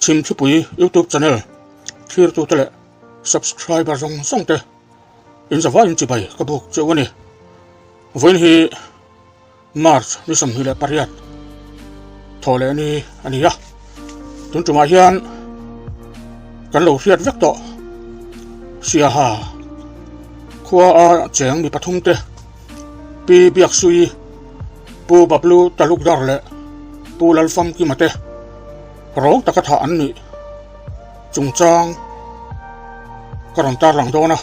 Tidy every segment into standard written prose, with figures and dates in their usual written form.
Chhimthipui YouTube channel thlirtute leh subscriber zawng zawng te in zavaiin chibai ka buk cheu a ni. Vawiin hi March ni 28 thaw leh ni a ni a, tun tumah hian kan lo hriat vek tawh Siaha khua a cheng mi pathum te Pi Biaksui, Pu Bablu Talukdar leh Pu Lalfamkima te rawng taka thah an nih chungchang ka rawn tarlang dawn a,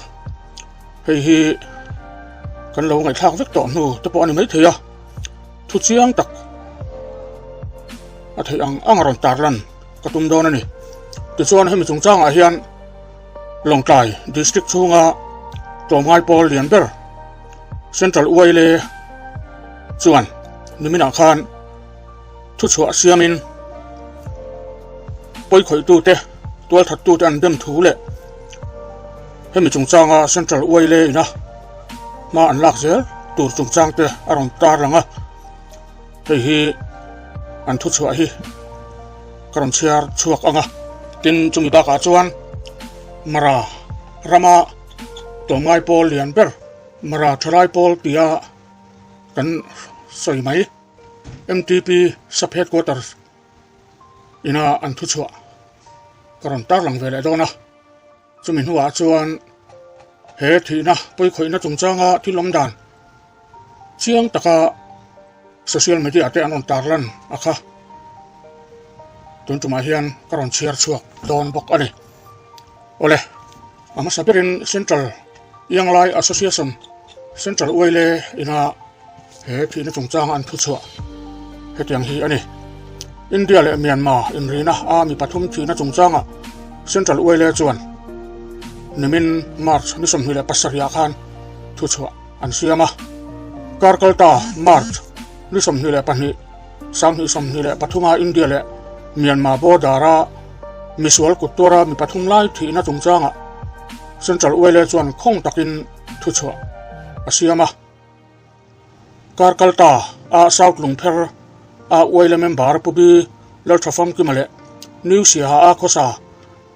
hei hi kan lo ngaihthlak vek tawh hnu te pawh a ni maithei a, thu chiang tak a theih ang ang a rawn tarlan ka tum dawn a ni. Tichuan hemi chungchangah hian Lawngtlai District chhunga tlawmngai pawl lian ber Central Uaile chuan niminah khan Thuchhuah siamin pawikhawih-tute, tualthattute an dem thu leh hemi chungchanga Central Uaile ina hma an lak zel tur chungchangte a rawn tarlang a, hei hi an thuchhuah hi ka rawn chhiar chhuak ang a. Tin, chumi bakah chuan Mara rama tlawmngai pawl lian ber Mara Thalai Pawl tia kan sawi mai. MTP Sub Headquarters ina an thuchhuah ka rawn tarlang ve leh dawn a, chumi hnuah chuan he thihna pawikhawihna chungchanga thil awm dan chiang taka social media te an rawn tarlan a kha tun tumah hian ka rawn chhiar chhuak dawn bawk a ni. Awle, a hmasa berin Central Ianglai Association Central Uaile ina He thihna chungchanga an thuchhuah hetiang hi a ni. India leh Myanmar inrina a mi pathum thihna chungchanga Central Uaile chuan nimin March ni 27 ah khan thuchhuah an siam a. Kar kalta March ni 22, 2023 a India leh Myanmar border a misual kut tuara mi pathum lai thihna chungchanga Central Uaile chuan khawng takin thuchhuah a siam a. Kar kalta a South Lungpher a Uaile member Pu Bi Lalthafamkima leh New Siaha a khawsa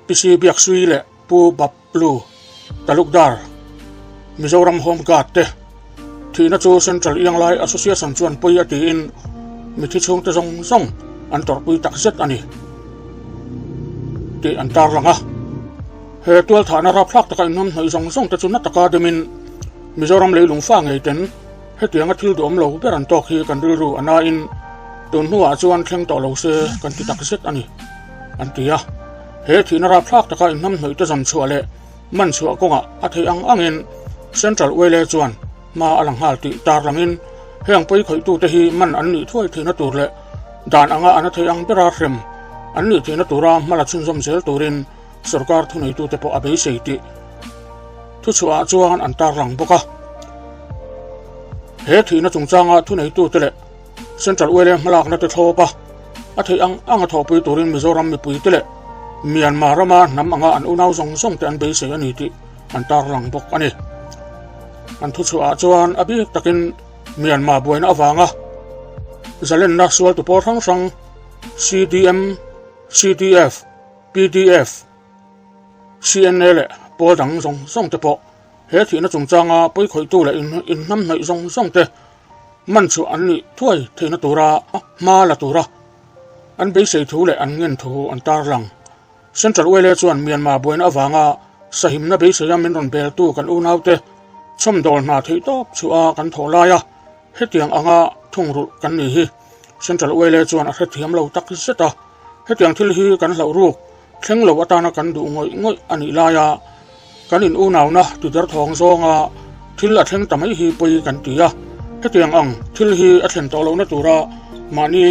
PC Biaksui leh Pu Baplu Talukdar Mizoram Home Guard te thihna chu Central Ianglai Association chuan pawi a tiin mithi chhungte zawng zawng an tawrhpui takzet a ni tih an tarlang a. He tualthahna rapthlak taka inhnamhnawih zawng zawng te chu na taka demin Mizoram leilung fa ngei ten hetianga thil duhawm lo ber an tawk hi kan rilru a nain tun hnuah chuan thleng tawh lo se kan ti tak zet a ni, an ti a. He thihna rapthlak taka inhnamhnawih te zam chhuah leh man chhuah kawngah a theih ang angin Central Uaile chuan hma a la nghal tih tarlangin heng pawi khawihtute hi man an nih thuai theihna tur leh dan anga an a theih ang bera hrem an nih theihna tura hma la chhunzawm zel turin Sorkar thuneitute pawh a beisei tih thuchhuahah chuan an tarlang bawk a. He thihna chungchanga thuneitute leh Central Uaile hmalakna te thlawp a, a theih ang anga thawhpui turin Mizoram mipuite leh Myanmar rama hnam anga an unau zawng zawng te an beisei a ni tih an tarlang bawk a ni. An thuchhuahah chuan a bik takin Myanmar buaina avanga zalenna sualtu pawl hrang hrang CDM, CDF, Pdf, CNA leh pawl dang zawng zawng te pawh he thihna chungchanga pawikhawihtu leh inhnamhnawih zawng zawng te man chhuah an nih thuai theihna tura hma la tura an beisei thu leh an ngen thu an tarlang. Central Uaile chuan Myanmar buaina avanga sahimna beiseia min rawn beltu kan unaute chhawmdawl hna theih tawp chhuah a kan thawh laia hetiang anga thungrulh kan ni hi Central Uaile chuan a hrethiam lo tak zet a. Hetiang thil hi kan hlauh ruk thleng lo atana kan duh ngawih ngawih a nih laia kan in unauna tiderthawng zawnga thil a thleng ta mai hi pawi kan ti a. Hetiang ang thil hi a thlen tawh lohna tura mahni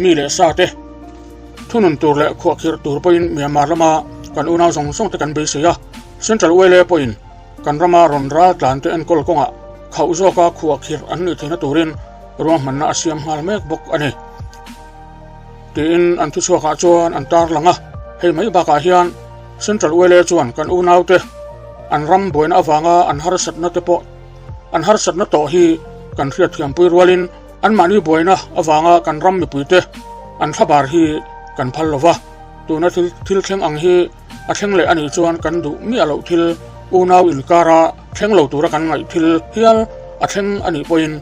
mi leh sa te thunun tur leh khuahkhirh tur pawhin Myanmar lama kan unau zawng zawng te kan beisei a. Central Uaile pawhin kan rama rawn ral tlan te enkawl kawngah khauh zawka khuahkhirh an nih theihna turin ruahmanna a siam nghal mek bawk a ni. Tiin an thuchhuakah chuan an tarlang a, hei mai bakah hian Central Uaile chuan kan unaute an ram buaina avanga an harsatna te pawh an harsatna tawh hi kan hriatthiampui rualin anmahni buaina avanga kan ram mipuite an thlabar hi kan phal lo va. Tuna thil thil thleng ang hi a thleng leh a nih chuan kan duh miah loh thil unau inkara thleng lo tura kan ngaih thil hial a thleng a nih pawhin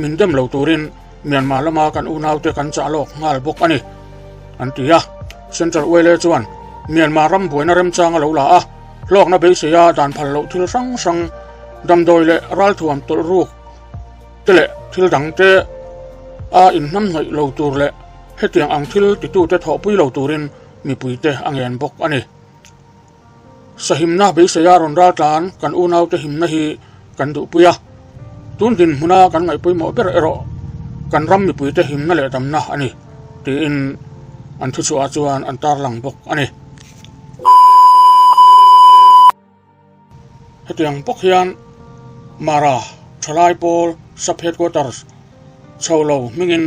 min dem lo turin Myanmar lama kan unaute kan chah lawk nghal bawk a ni, an ti a. Central YLA chuan Myanmar ram buaina remchang a lo la a, hlawkna beiseia dan phal loh thil hrang hrang, damdawi leh ralthuam tawlh ruk te leh thil dangte a inhnamhnawih lo tur leh hetiang ang thil titute thawhpui lo turin mipuite a ngen bawk a ni. Sahimna beiseia rawn ral tlan kan unaute himna hi kan duhpui a, tun dinhmuna kan ngaihpawimawh ber erawh kan ram mipuite himna leh damna a ni, tiin an thuchhuah chuan an tarlang bawk a ni. Hetiang bawk hian Mara thalai pawl Sub Headquarters chho lo hmingin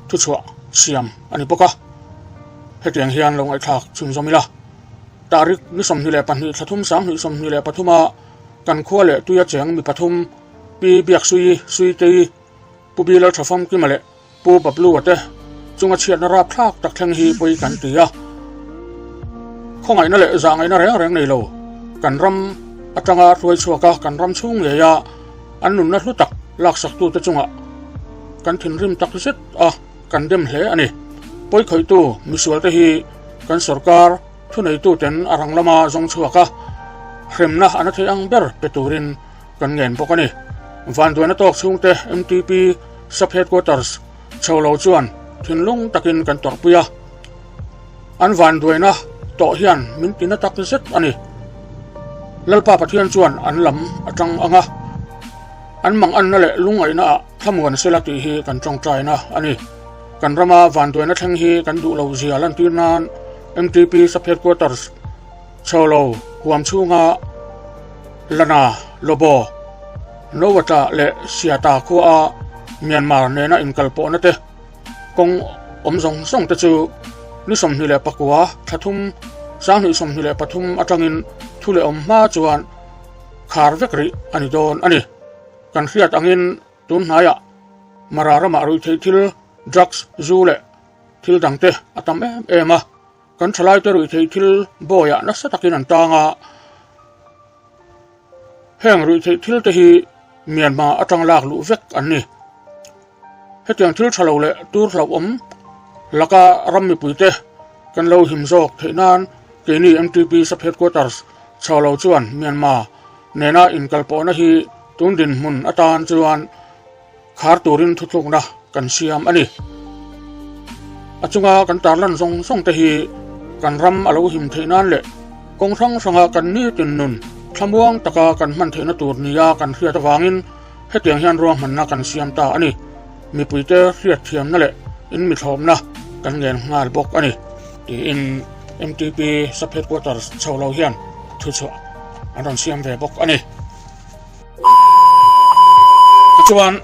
thuchhuah siam a ni bawk a, hetiang hian lo ngaihthlak chhunzawm ila. Tarik ni 22 thla thum 2023 a kan khua leh tuia cheng mi pathum Pi Biaksuii Suitei, Pu Bilal Thafamkima leh Pu Bablu-a te chunga chhiatna rapthlak tak thleng hi pawi kan ti a, khawngaihna leh zahngaihna reng reng nei lo kan ram atanga hruai chhuak a, kan ram chhung ngeia an nunna hlu tak laksaktute chungah kan thinrim tak zet a, kan dem hle a ni. Pawikhawihtu misualte hi kan sorkar thuneituten a rang lama zawng chhuak a, hremna a na thei ang ber pe turin kan ngen bawk a ni. Vanduaina tawk chhungte MTP Sub Headquarters chho lo chuan thinlung takin kan tawrhpui a, an vanduaina tawh hian min ti na tak zet a ni. Lalpa Pathian chuan an lam a tang ang a, an manganna leh lungngaihna ah thlamuan sela tih hi kan tawngtaina a ni. Kan rama vanduaina thleng hi kan duh lo zia lantir nan MTP Sub Headquarters chho lo huam chhunga Lana, Lobo, Nowata leh Siata khuaa Myanmar nena inkalpawhna te kawng awm zawng zawng te chu ni 29 thla thum 2023 atangin thu leh awm hma chuan khar vek rih a ni dawn a ni. Kan hriat angin tun hnaiah Mara ramah ruihtheih thil, drugs, zu leh thil dangte a tam em em a. Kan thalaite ruihtheih thil bawiah nasa takin an tang a, heng ruihtheih thil te hi Myanmar atang lak luh vek an ni. Hetiang thil tha lo leh tur hlauhawm laka ram mipuite kan lo him zawk theih nan keini MTP Sub Headquarters chho lo chuan Myanmar nena inkalpawhna hi tun dinhmun atan chuan Khar turin thuthlukna kan siam a ni. A chunga kan tarlan zawng zawng te hi kan ram a lo him theih nan leh kawng hrang hranga kan nitin nun thlamuang taka kan hman theihna tur nia kan hriat avangin hetiang hian ruahmanna kan siam ta a ni. Mipuite hriatthiamna leh inmithlawmna kan ngen nghal bawk a ni, tiin MTP Sub Headquarters chho lo hian thuchhuah an rawn siam ve bawk a ni. Tichuan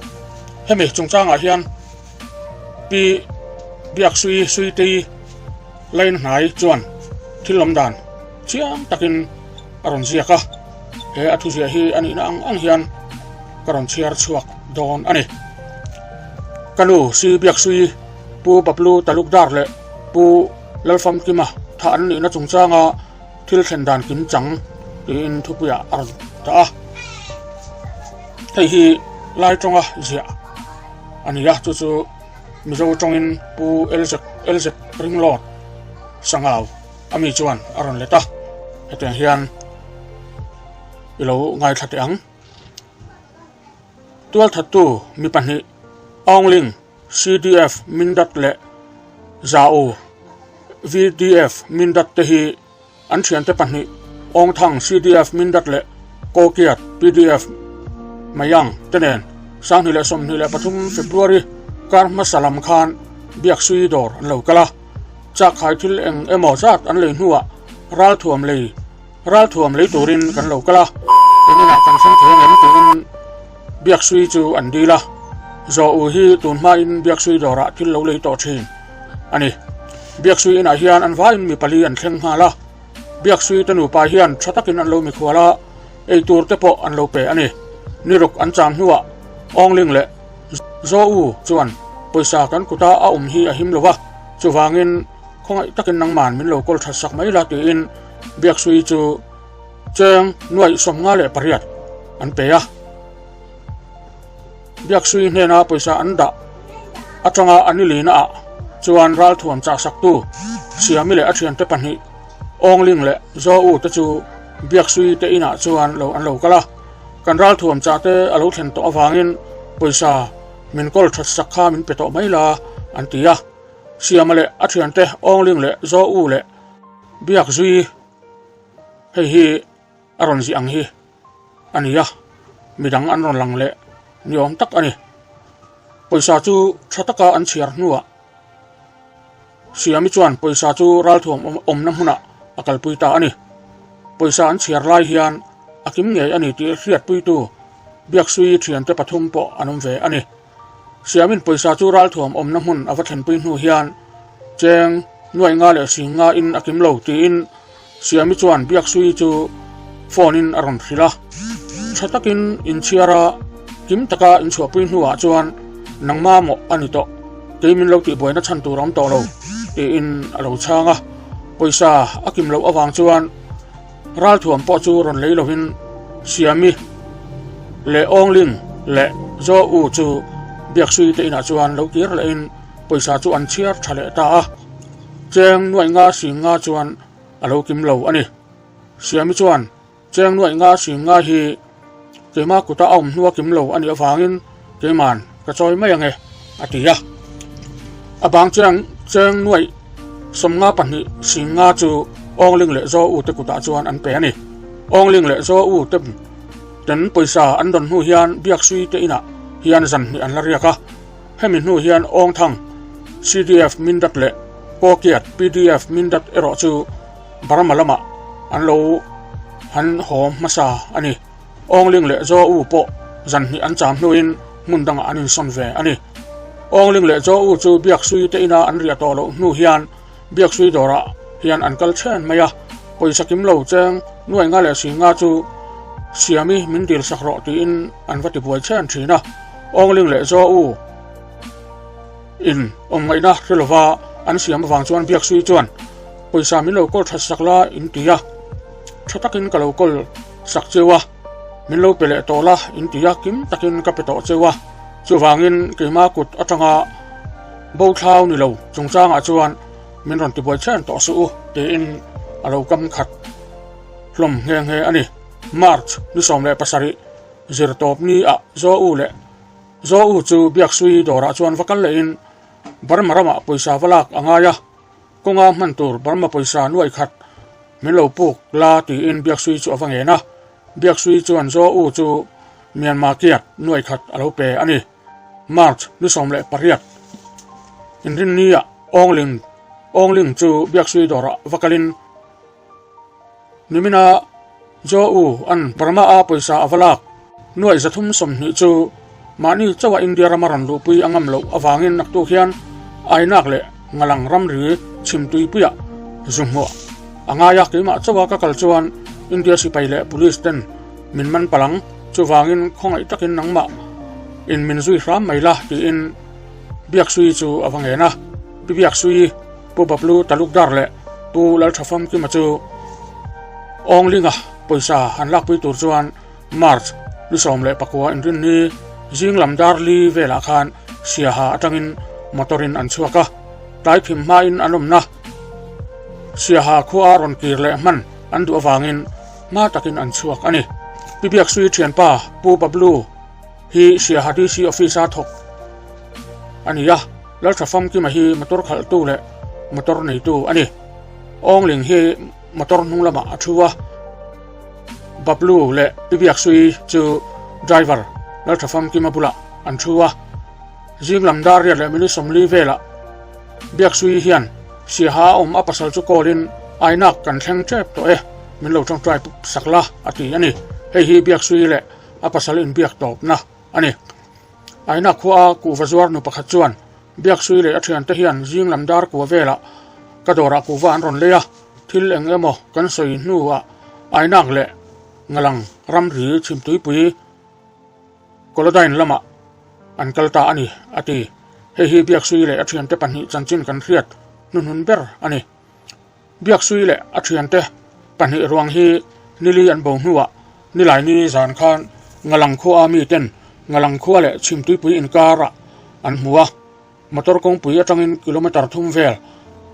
hemi chungchangah hian Pi Biaksui Suitei Lane hnai chuan thil awm dan chiang takin a rawn ziak a, he a thuziah hi a nihna ang ang hian ka rawn chhiar chhuak dawn a ni. Ka nu Si Biaksui, Pu Bablu Talukdar leh Pu Lalfamkima thah an nihna chungchanga Thil thlen dan kim chang tiin thupuiah a rawn dah a, hei hi lai tawnga ziah a ni a, chu chu Mizo tawngin Pu Elzek Elzek Ringlawt Sangau a mi chuan a rawn let a, hetiang hian i lo ngaithla teh ang. Tualthattu mi pahnih Aungling CDF Mindat leh Zau VDF Mindat te hi an thiante pahnih Awngthang CDF Mindat leh Kokiat PDF Mayang te nen 2023 February kar hmasa lam khan Biaksui dawr an lo kal a. Chakkhai thil eng emaw zat an lei hnuah ralthuam lei Ralthuam lei turin kan lo kal a, in inah kan thleng thei angem tiin Biaksui chu an dil a, Zaw u hi tun hmain Biaksui dawrah thil lo lei tawh thin a ni. Biaksui inah hian an vaiin mi pali an thleng nghal a, Biaksui te nupa hian tha takin an lo mikhual a, ei tur te pawh an lo pe a ni. Niruk an cham hnuah Awngling leh Zaw u chuan pawisa kan kuta a awm hi a him lo va, chuvangin. Khawngaih takin nangman min lo kawl that sak mai la tiin Biaksui chu cheng nuaih 58 an pe a. Biaksui hnena pawisa an dah atanga an i lina ah chuan ralthuam chah saktu Siami leh a thiante pahnih Awngling leh Zou te chu Biaksui te inah chuan lo an lo kal a. Kan ralthuam chah te a lo thlen tawh avangin pawisa min kawl that sak kha min pe tawh mai la an ti a. Siama leh a thiante Awngling leh Zou leh Biakzui hei hi a rawn zih ang hi a ni a, midang an rawn lang leh ni awm tak a ni. Pawisa chu tha taka an chhiar hnuah Siami chuan pawisa chu ralthuam awmna hmunah a kalpui ta a ni. Pawisa an chhiar lai hian a kim ngei a ni tih hriatpuitu Biaksui thiante pathum pawh an awm ve a ni. Siamin pawisa chu ralthuam awmna hmun a va thlenpui hnu hian cheng nuai nga leh sing nga in a kim lo tiin Siami chuan Biaksui chu phone in a rawn hrilh a. Tha takin inchhiar a, kim taka inchhuahpui hnuah chuan nangma mawh a ni tawh, kei min lo tihbuaina chhan tur a awm tawh lo tiin a lo chhang a. Pawisa a kim loh avang chuan Ralthuam pawh chu rawn lei lovin Siami leh Awngling leh Zo U chu Biaksui te inah chuan lo kir lehin pawisa chu an chhiar tha leh ta a. Cheng nuaih nga sing nga chuan a lo kim lo a ni. Siami chuan cheng nuaih nga sing nga hi keimah kuta a awm hnua kim lo a nih avangin keiman ka chawi mai ange a ti a. A bang cheng cheng nuaih 52 sing nga chu Awngling leh Zo U te kutah chuan an pe a ni. Awngling leh Zo U te ten pawisa an dawn hnu hian Biaksui te inah hian zan hnih an la riak a. Hemi hnu hian Awngthang, CDF Mindat leh Kawkiat, PDF Mindat erawh chu Burma lamah an lo han haw hmasa a ni. Awngling leh Zo U pawh zan hnih an cham hnuin hmun dangah an insawn ve a ni. Awngling leh Zo U chu Biaksui te ina an riah tawh loh hnu hian Biaksui dawrah hian an kal chen mai a, pawisa kim lo cheng nuai nga leh si nga chu Siami min dil sak rawh tiin an va tibuai chen thin a. Awngling leh Zo U in awm ngaihna hre lova an siam avang chuan Biaksui chuan pawisa min lo kawl that sak la in ti a, tha takin ka lo kawl sak cheu a, min lo pe leh tawh la in ti a, kim takin ka pe tawh cheu a, chuvangin keima kut atanga bo thlau ni lo chungchangah chuan min rawn tibuai chen tawh suh u tiin a lo kam khat hlawm nghe nghe a ni. March ni 17 zirtawp ni ah Zo U leh Zo U chu Biaksui dawrah chuan va kal lehin Burma ramah pawisa va lak a ngai a. Kawnga hman tur Burma pawisa nuai khat min lo puk la tiin Biaksui chu a va ngen a. Biaksui chuan Zo U chu Myanmar kiat nuai khat a lo pe a ni. March ni 18 Inrinnia Awngling Awngling chu Biaksui dawrah va kalin Nimina Zo U an Burma a pawisa a va lak nuai 320 chu mahni chauha India rama rawn luhpui a ngam loh avangin naktuk hian Ainak leh Ngalang ramri chhimtuipuiah zu hmuah a ngai a, keimah chauha ka kal chuan India sipai leh police ten min man palh ang, chuvangin khawngaih takin nangmah in min zui hram mai la tiin Biaksui chu a va ngen a, Pi Biaksui, Pu Bablu Talukdar leh Pu Lalthafamkima chu Awnglinga pawisa han lakpui tur chuan March ni 19 inrinni zing lam dar li velah khan Siaha atangin motor in an chhuak a, tlai phim hmain an awmna Siaha khua rawn kir leh hman an duh avangin hma takin an chhuak a ni. Pi Biaksui thianpa Pu Bablu hi Siaha DC office a thawk a ni a, Laltha Famkima hi motor khalhtu leh motor neitu a ni. Awngling hi motor hnung lamah a thu a. Bablu leh Pi Biaksui chu driver Laltha Famkima bulah an thu a. Zing lam dar riat leh minute 40 velah Biaksui hian Siaha a awm a pasal chu call in Ainak kan thleng tep tawh e, min lo tawngtai sak la a ti a ni. Hei hi Biaksui leh a pasal inbiak tawpna a ni. Ainak khua a kuhva zuar nu pakhat chuan Biaksui leh a thiante hian zing lam dar kua velah ka dawrah kuhva an rawn lei a, thil eng emaw kan sawi hnuah Ainak leh Ngalang ramri chhimtuipui Kolodain lamah an kal ta a ni, a ti. Hei hi Biaksui leh a thiante pahnih chanchin kan hriat hnuhnun ber a ni. Biaksui leh a thiante pahnih ruang hi nili an bo hnuah Nilaini zan khan Ngalang khua miten Ngalang khua leh Chhimtuipui inkarah an hmu a, motor kawngpui atangin kilometre thum vel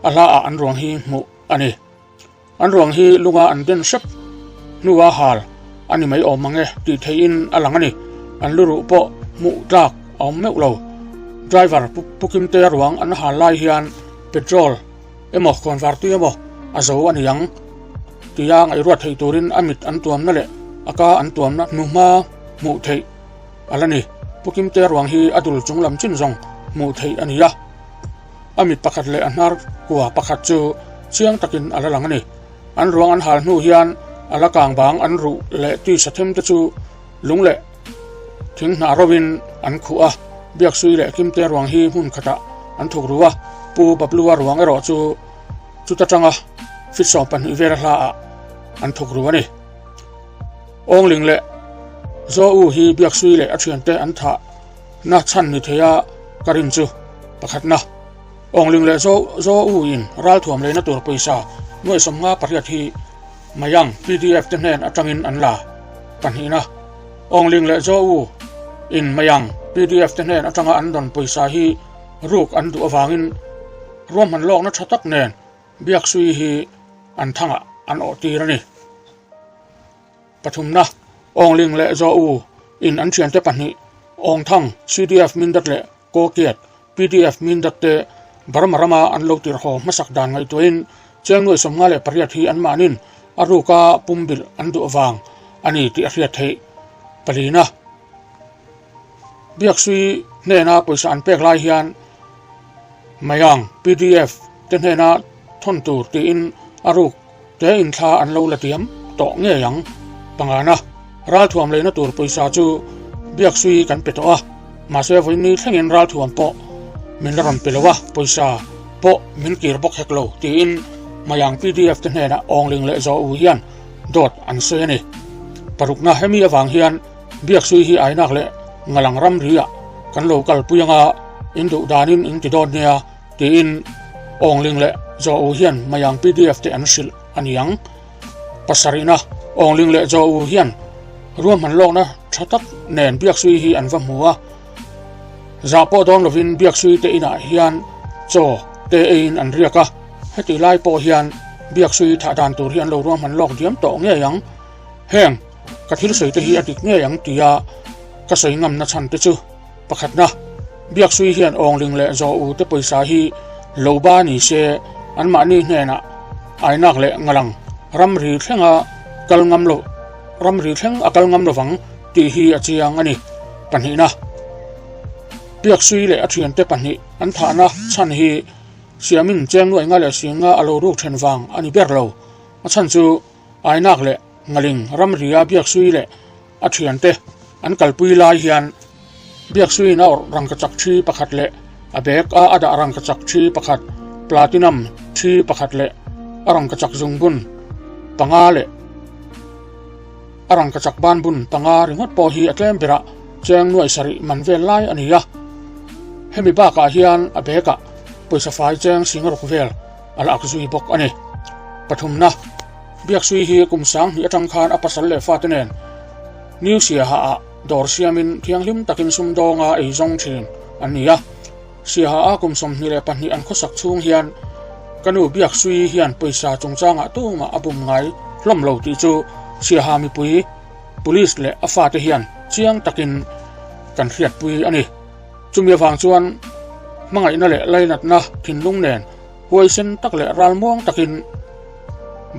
a hlaah an ruang hi hmuh a ni. An ruang hi lunga an den hrep hnua hal a ni mai awm ang e tih theihin a lang a ni. An luruh pawh hmuh tlak a awm meuh lo. Driver Pu Kimtea ruang an hal lai hian petrol emaw khawnvar tui emaw a zo a ni ang tia ngaihruat theih turin a mit an tuamna leh a ka an tuamna hnuhma hmuh theih a la ni. Pu Kimtea ruang hi a dul chung lam chin zawng hmuh theih a ni a. A mit pakhat leh a hnar kua pakhat chu chiang takin a la lang a ni. An ruang an hal hnu hian a la kang bang an ruh leh tisa them te chu lung leh thing hnah rovin an khuh a. Biaksui leh Kimtea ruang hi hmun khatah an thuk ru a, Pu Bablua ruang erawh chu chuta tanga fit 12 vel a hlaah an thuk ru a ni. Awngling leh Zaw-u hi Biaksui leh a thiante an thah na chhan ni thei a ka rin chu pakhatna. Awngling leh Zaw-u in ralthuam leina tur pawisa nuaih 58 hi Mayang pdf te hnen atangin an la. Pahnihna, Awngling leh Zaw-u in Mayang pdf te hnen atanga an dawn pawisa hi ruk an duh avangin ruahman lawkna tha tak nen Biaksui hi an thangah an awh tir a ni. Pathumna, Awngling leh Zaw-u in an thiante pahnih Awngthang, CDF Mindat leh Kawkiat, pdf Mindat te Burma rama an lo tirh haw hmasak dan ngaihtuahin Chiang nuai 58 hi anmahnin a ruka pumbilh an duh vang a ni tih a hriat theih. Palina, Biaksui hnena pawisa an pek lai hian Mayang, pdf, te hnena thawn tur tiin a ruk Te in thla an lo la tiam tawh ngei ang. Pangana, ralthuam leina tur pawisa chu Biaksui kan pe tawh a, mahse vawiin thlengin ralthuam pawh min la rawn pe lo a, pawisa pawh min kir bawk hek lo tiin Mayang pdf te hnenah Awngling leh Zaw-u hian dawt an sawi a ni. Parukna hemi avang hian Biaksui hi Ainak leh Ngalang ramri-ah kan lo kalpui anga in duh danin in ti dawn nia. Tiin Awngling leh Zaw-u hian Mayang pdf te an hrilh a ni ang. Pasarihna, Awngling leh Zaw-u hian ruahman lawkna tha tak nen Biaksui hi an va hmu a. Zah pawh dawn lovin Biaksui te inah hian chaw te eiin an riak a. Heti lai pawh hian Biaksui thah dan tur hi an lo ruahman lawk diam tawh ngei ang. Heng ka thil sawi te hi a dik ngei ang tia ka sawi ngamna chhan te chu. Pakhatna, Biaksui hian Awngling leh Zaw-u te pawisa hi lo ba ni se anmahni hnenah Ainak leh Ngalang ramri thlenga kal ngam lo ramri thleng a kal ngam lovang tih hi a chiang a ni. Pahnihna, Biaksui leh a thiante pahnih an thahna chhan hi Siamin cheng nuaih nga leh sing nga a lo ruk then vang a ni ber lo. A chhan chu Ainak leh Ngaling ramria Biaksui leh A thiante an kalpui lai hian Biaksuiin a awrh rangkachak thi pakhat leh a bag a a dah rangkachak thi pakhat, platinum thi pakhat leh a rangkachak zungbun panga leh a rangkachak banbun panga ringawt pawh hi a tlem berah cheng nuaih sarih man vel lai a ni a. Hemi bakah hian a bag ah pawisa fai cheng singaruk vel a la ak zui bawk a ni. Pathumna. Biaksui hi kum 2000 atang khan a pasal leh fate nen New Siaha ah dawr siamin thianghlim takin sumdawnga ei zawng thin an ni a. Siaha a kum 22 an khawsak chhung hian ka nu Biaksui hian pawisa chungchangah tumah a bum ngai hlawm lo tih chu Siaha mipui, Police leh a fate hian chiang takin kan hriatpui a ni. Chumi avang chuan hmangaihna leh lainatna thinlung nen Huaisen tak leh ralmuang takin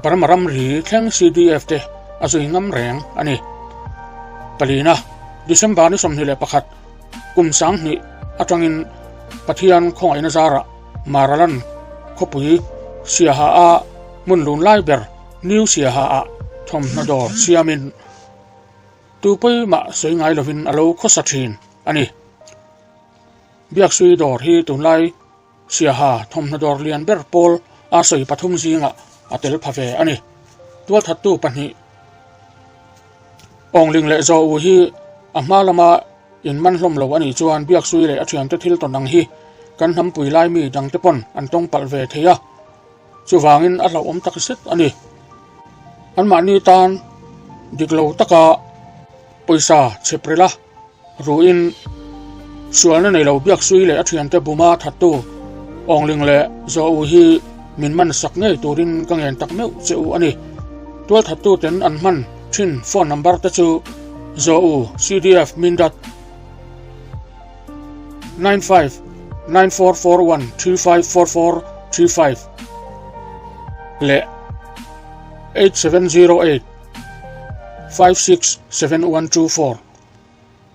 Burma ramri thleng CDF te a zui ngam reng a ni. Palina, December ni 21, kum 2000 atangin Pathian khawngaihna zarah Maralan khawpui Siaha a hmun lun lai ber New Siaha ah thawmhnaw dawr siamin tu pawimah sawi ngai lovin a lo khawsa thin a ni. Biaksui dawr hi tunlai Siaha thawmhnaw dawr lian ber pawl a sawi pathum zingah a tel pha ve a ni. Tualthattu pahnih Awngling leh Zaw-u hi a hma lama in man hlawm lo a nih chuan Biaksui leh a thiante thil tawn ang hi kan hnampui lai mi dangte pawn an tawng palh ve thei a, chuvangin a hlauhawm tak zet a ni. Anmahni tan dik lo taka pawisa chhep rel a, ruin sualna nei lo Biaksui leh a thiante buma thattu Awngling leh Zaw-u hi min man sak ngei turin ka ngen tak meuh che u a ni. Tualthattuten an hman thin phone number te chu Zaw-u CDF Mindat 95 9441 3544 35 leh 8708 567124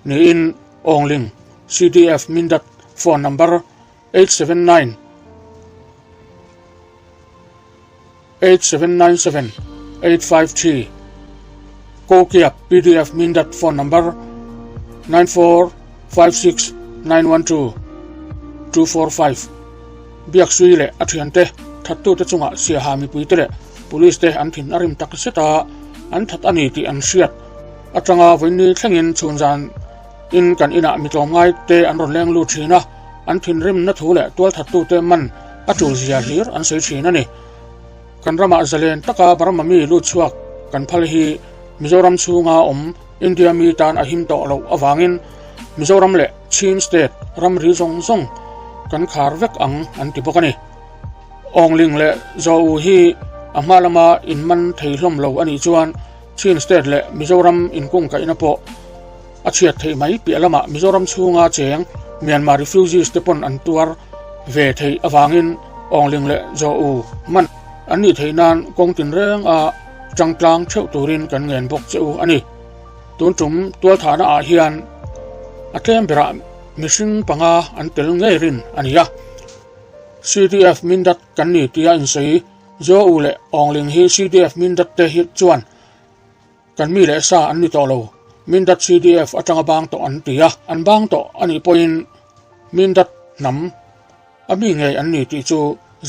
niin Awngling CDF Mindat phone number 879 8797 853 Kokiap PDF Mindat phone number 9456 912 245 Biaksui leh a thiante thattute chungah Siaha mipuite leh Police te an thin a rim tak zet a, an that a ni tih an hriat atanga vawiinni thlengin chhun zan in kan inah mi tlawmngai te an rawn leng lut thin a, an thinrimna thu leh tualthattute man a tul zia hlir an sawi thin a ni. Kan ramah zalen taka Burma mi lut chhuak kan phal hi Mizoram chhunga awm India mi tan a him tawh loh avangin Mizoram leh Chin state ramri zawng zawng kan khar vek ang an ti bawk a ni. Awngling leh Zaw-u hi a hma lama inman thei hlawm lo a nih chuan Chin state leh Mizoram inkungkaihna pawh A chhiat theih mai piah lamah Mizoram chhunga cheng Myanmar refugees te pawn an tuar ve theih avangin Awngling leh Zaw-u man an nih theih nan kawng tinreng a tangtlang theuh turin kan ngen bawk che u a ni. Tun tum tualthahna ah hian a tlem berah mihring panga an tel ngei rin a ni a. CDF Mindat kan ni tia insawi Zaw-u leh Awngling hi CDF Mindat te hi chuan Kan mi leh sa an ni tawh lo, Mindat CDF atanga bang tawh an ti a, an bang tawh a nih pawhin Mindat hnam a mi ngei an ni tih chu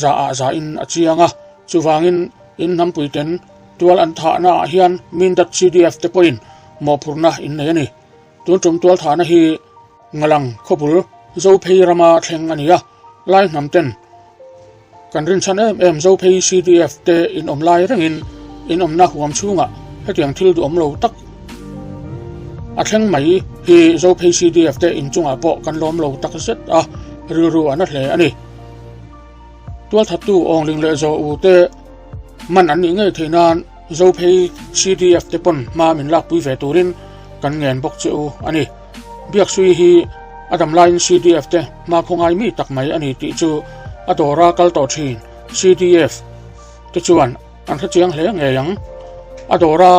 za ah za in a chiang a, chuvangin in hnampuiten tual an thahna ah hian Mindat CDF te pawhin mawhphurhna in nei a ni. Tun tum tual thahna hi Ngalang khawbul Zophei rama thleng a ni a, Lai hnam ten Kan rinchhan em em Zophei CDF te in awm lai rengin in awmna huam chhungah hetiang thil duhawm lo tak a thleng mai hi Zophei CDF te in chungah pawh kan lawm lo tak zet a, rilru a na hle a ni. Tualthattu Awngling leh Zaw U te man an nih ngei theih nan Zophei CDF te pawn hma min lakpui ve turin kan ngen bawk che u a ni. Biaksui hi a dam laiin CDF te hma khawngai mi tak mai a ni tih chu a dawra kal tawh thin CDF te chuan an hre chiang hle ngei ang. A dawra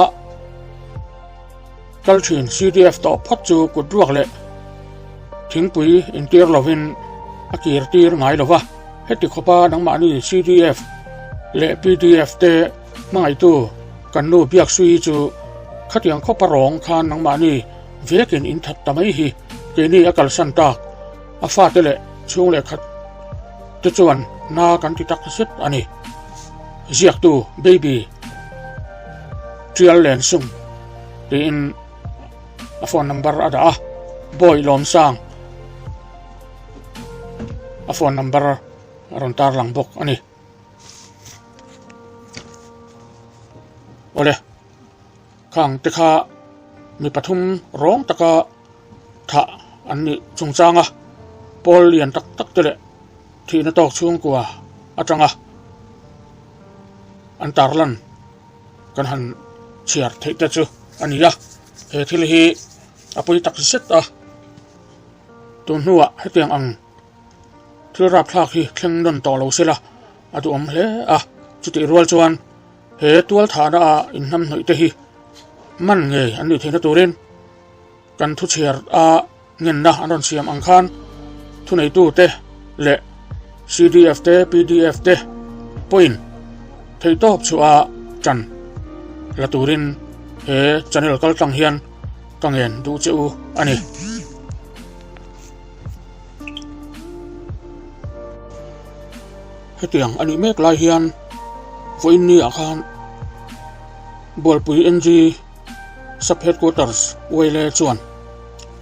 kal thin CDF tawh phawt chu kut ruak leh thingpui intir lovin a kir tir ngai lo va. Heti khawpa nangmahni CDF leh PDF te hmangaihtu kan nu Biaksui chu khatiang khawpa rawng khan nangmahni Vekin in that ta mai hi keini a kalsan tak, a fate leh chhung leh khat te chuan na kan ti tak zet a ni. Ziaktu Baby Tial Len Sung tiin a phone number a dah a, Bawi Lawmsang a phone number a rawn tarlang bawk a ni. Awle. Khang te kha mi pathum rawng taka thah an nih chungchanga pawl lian tak tak te leh thihna tawk chhungkua atanga an tarlan kan han chhiar theih te chu a ni a, he thil hi a pawi tak zet a, tun hnuah hetiang ang thil rapthlak hi thleng nawn tawh lo sela a duhawm hle a, chutih rual chuan. He tual thahna ah inhnamhnawih te hi man ngei an nih theihna turin kan thuchhiar a ngenna an rawn siam ang khan thuneitu te leh CDF te PDF te pawhin theihtawp chhuah a tan la turin he channel kaltlang hian ka ngen duh che u a ni. Hetiang a nih mek lai hian vawiin ni ah khan Bualpui NG Sub Headquarters Uaile chuan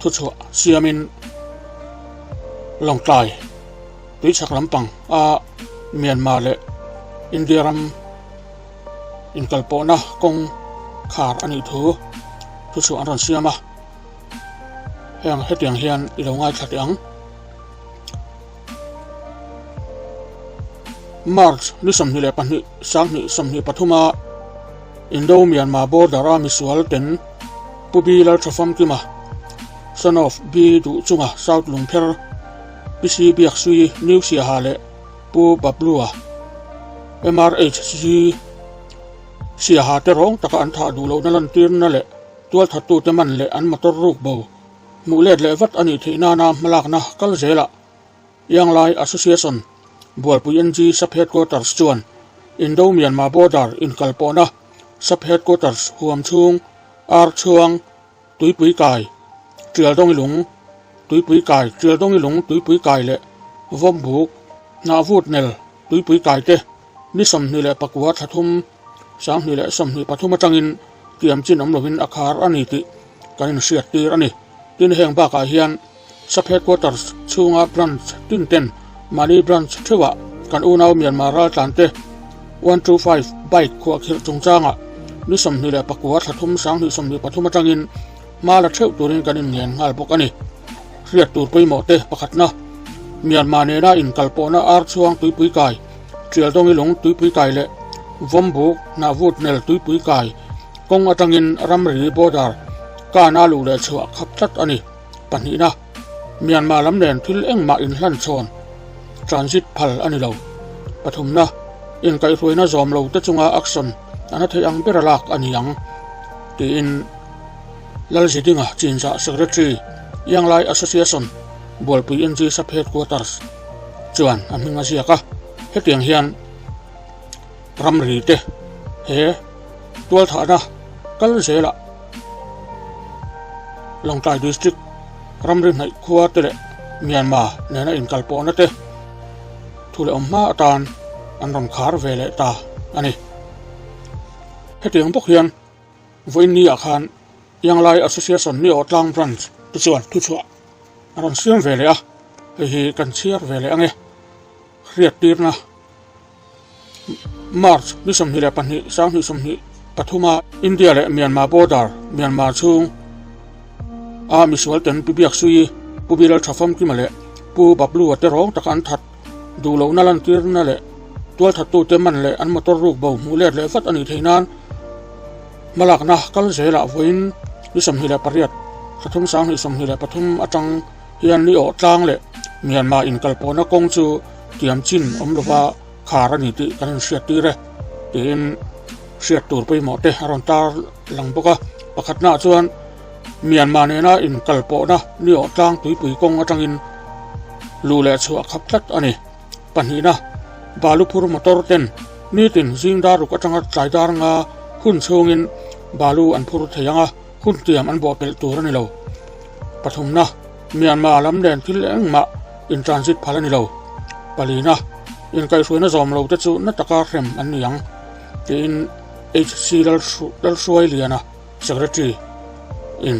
thuchhuah siamin Lawngtlai. Tuichhak lampang a Myanmar leh India ram inkalpawhna kawng khar a nih thu thuchhuah an rawn siam a, heng hetiang hian i lo ngaithla teh ang. March ni 22 2023 a Indo-Myanmar border a misual ten Pu B Lalthafamkima son of B Duhchunga South Lungpher Pi C Biaksui New Siaha leh Pu Bablua MRHG Siaha te rawng taka an thah duh lohna lantirna leh tualthattute man leh an motor ruk bo hmuh let leh vat a nih theih nana hmalakna kal zelah Ianglai Association Bualpui NG Sub-Headquarters chuan Indo-Myanmar border inkalpawhna Sub-Headquarters huam chhung Archhuang Tuipui kai, Tialdawngi lung, Tuipui kai, Tialdawngi lung, Tuipui kai leh Vawmbuk, Hnahvut nel, Tuipui kai te ni 29 thla thum, 2023 atangin tiam chin awm lovin a khar a ni tih kan inhriat tir a ni. Tin, heng bakah hian Sub Headquarters chhunga branch tin ten mahni branch theuhah kan unau Myanmar raltlan te 125 bike khuahkhirh chungchangah ni 29 thla thum 2023 atangin hma la theuh turin kan inngen nghal bawk a ni. Hriat tur pawimawh te pakhatna Myanmar nena inkalpawhna ar chhuang tuipui kai, Tialdawngi lung tuipui kai leh Vawmbuk hnahvut nel tuipui kai kawng atangin ramri border kana luh leh chhuah khap tlat a ni. Pahnihna, Myanmar lam nen thil engmah inhlan chhawn, transit, phal a ni lo. Pathumna, Inkaihhruaina zawm lo te chunga action a na theih ang bera lak a ni ang, tiin Lalzidinga Chinzah Secretary, Ianglai Association, Bualpui NG Sub Headquarters chuan a hming a ziak a. Hetiang hian ramri te he tualthahna kal zelah Lawngtlai District ramri hnaih khua te leh Myanmar nena inkalpawhna te thu leh awm hma atan an rawn khar ve leh ta a ni. Hetiang bawk hian vawiin ni ah khan Ianglai Association Niawh Tlang Branch te chuan thuchhuah a rawn siam ve leh a, hei hi kan chhiar ve leh ang e. Hriattirna. March ni 22 2023 a India leh Myanmar border Myanmar chhung a misual ten Pi Biaksui, Pu Bilal Thafamkima leh Pu Bablua te rawng taka an that duh lohna lantirna leh tualthattute man leh an motor ruk bo hmuh let leh vat a nih theih nan hmalakna kal zelah vawiin ni 28 thla thum 2023 atang hian ni awh tlang leh Myanmar inkalpawhna kawng chu tiam chin awm lova khar a ni tih kan inhriat tir e tiin hriat tur pawimawh te a rawn tar lang bawk a. Pakhatnaah chuan Myanmar nena inkalpawhna ni awh tlang tuipui kawng atangin luh leh chhuah khap tlat a ni. Pahnihna, balu phur motor ten nitin zing dar ruk atanga tlai dar nga hun chhungin balu an phur thei ang a, hun tiam an bawhpelh tur a ni lo. Pathumna, Myanmar lam nen thil engmah in transit phal a ni lo. Palina, inkaihhruaina zawm lo te chu na taka hrem an ni ang, tiin HC Lalhruailiana, Secretary, in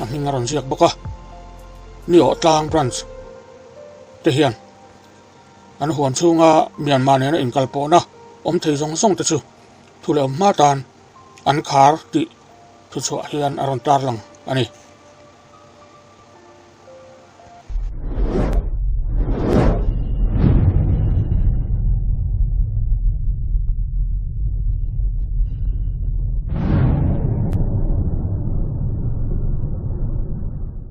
a hming a rawn ziak bawk a. Niawh Tlang Branch te hian an huam chhunga Myanmar nena inkalpawhna awm thei zawng zawng te chu thu leh awm hma tan an khar tih thuchhuah hian a rawn tarlang a ni.